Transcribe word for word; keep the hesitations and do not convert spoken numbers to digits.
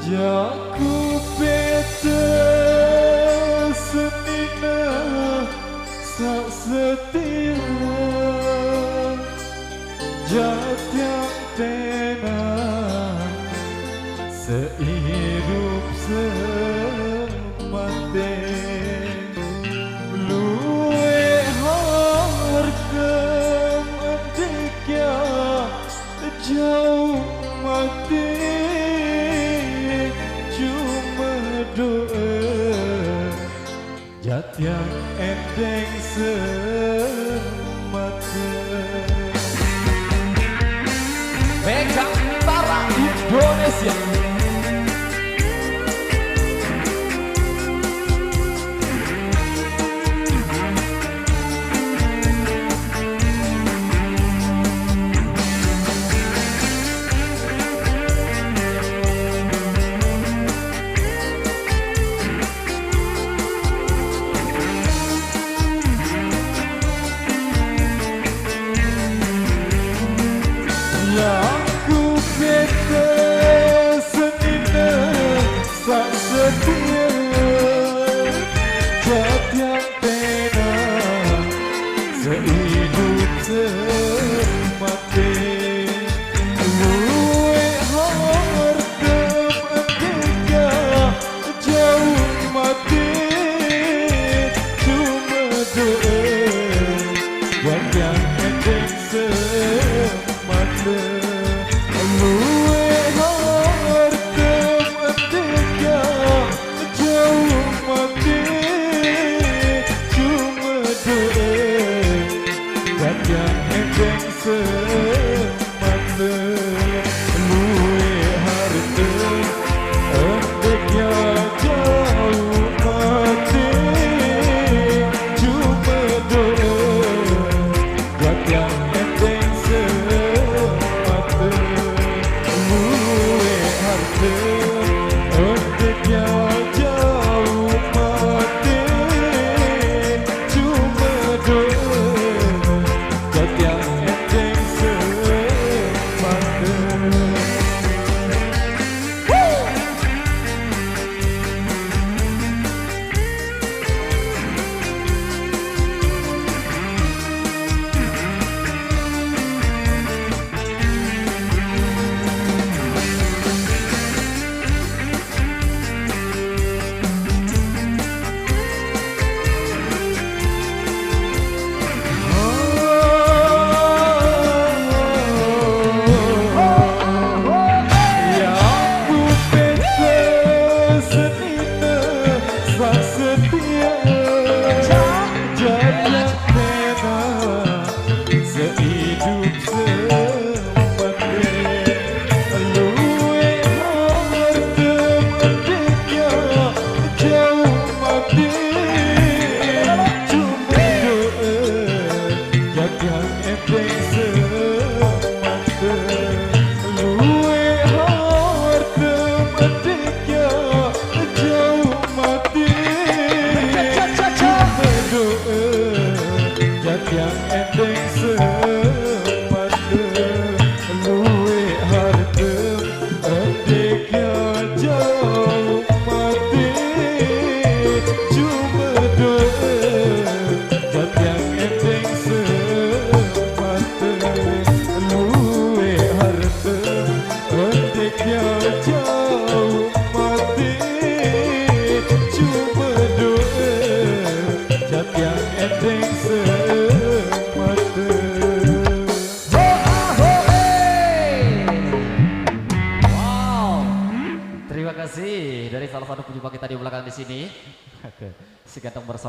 Jaku pete senina sak setia, jatiang tena seidup semate. Lueq hartem ndeq ya jauq mate, cume doe jatiang endeng semate. Mega Utara Indonesia. Laku pete senine sak setie, jatiang tena seidup semate. Lueq hartem ndeq ya jauq mate, cume doe jatiang endeng semate. Lueq hartem ndeq ya jauq mate, cume doe jatiang endeng semate. Lueq hartem ndeq ya jauq mate, cume doe jatiang endeng semate. Lueq hartem ndeq ya jauq mate, cume doe jatiang endeng semate. Seidup semate, lueq hartem ndeq ya jauq mate, cume doe jatiang endeng semate. Lueq hartem ndeq ya jauq mate, cume doe jatiang endeng semate. Lueq hartem ndeq ya jauq mate, cume doe jatiang endeng semate. Lueq hartem ndeq ya jauq mate, cume doe jatiang endeng semate. Wow. Terima kasih dari salah satu penyumbang kita di belakang di sini. Oke. Si ganteng bersorak.